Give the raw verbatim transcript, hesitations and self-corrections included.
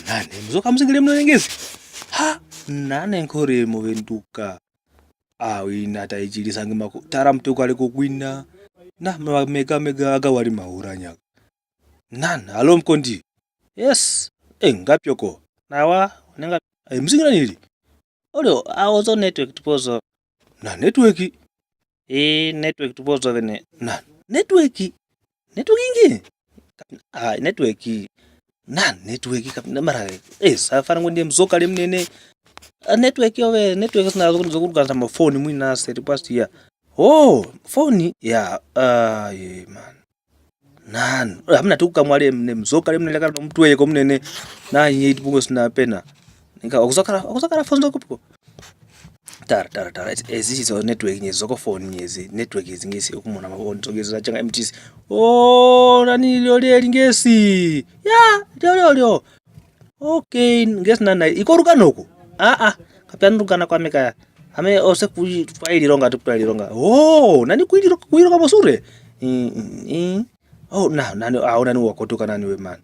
Nane, mzoka mzingile mno ngesi. Ha, nane nkore movenduka. Awina taichilisangi mako. Tala mteko aleko kwina. Na, ma-, mega, mega, aga wali maura nyaka. Nane, alo mkondi. Yes. E, ngapyoko. Nawa, nenga, e, mzingila nili. Olio, awozo network tupozo. Na network. E, network tupozo vene. Na network. Network ingi. Ah, network. Na network kap-, na mara. E, safana ngondie mzoka le mnene. Ah, network ove, network sina zoku-, zokurukanisa mafoni mwina seti past year. Oh, foni. Ya, ah, ye, man. Nane, amuna tukukamwa le mne mzoka le mnene kana mtweyeko mnene. Nanye itipungo sina pena. Nka, okuzakala, okuzakala fonzo kupuko. Tala, tala, tala. Ezi, ezi zo network nye zoko foni nye zi. Network ezi ngesi okumona mafoni zo ngesi zachanga M T C. Oh, nani lyo lye lingesi. Ya, lyo, lyo, lyo. Okay, ngesi nana, iko rukana oku? Ah, ah, kapya nrukana kwame kaya. Ame ose kwi-, kwaililonga tu kwaililonga. Oh, nani kwililo-, kwiloka mosure? Mm, mm, mm. Oh, na, nani, ah, nani wakotoka nani we man.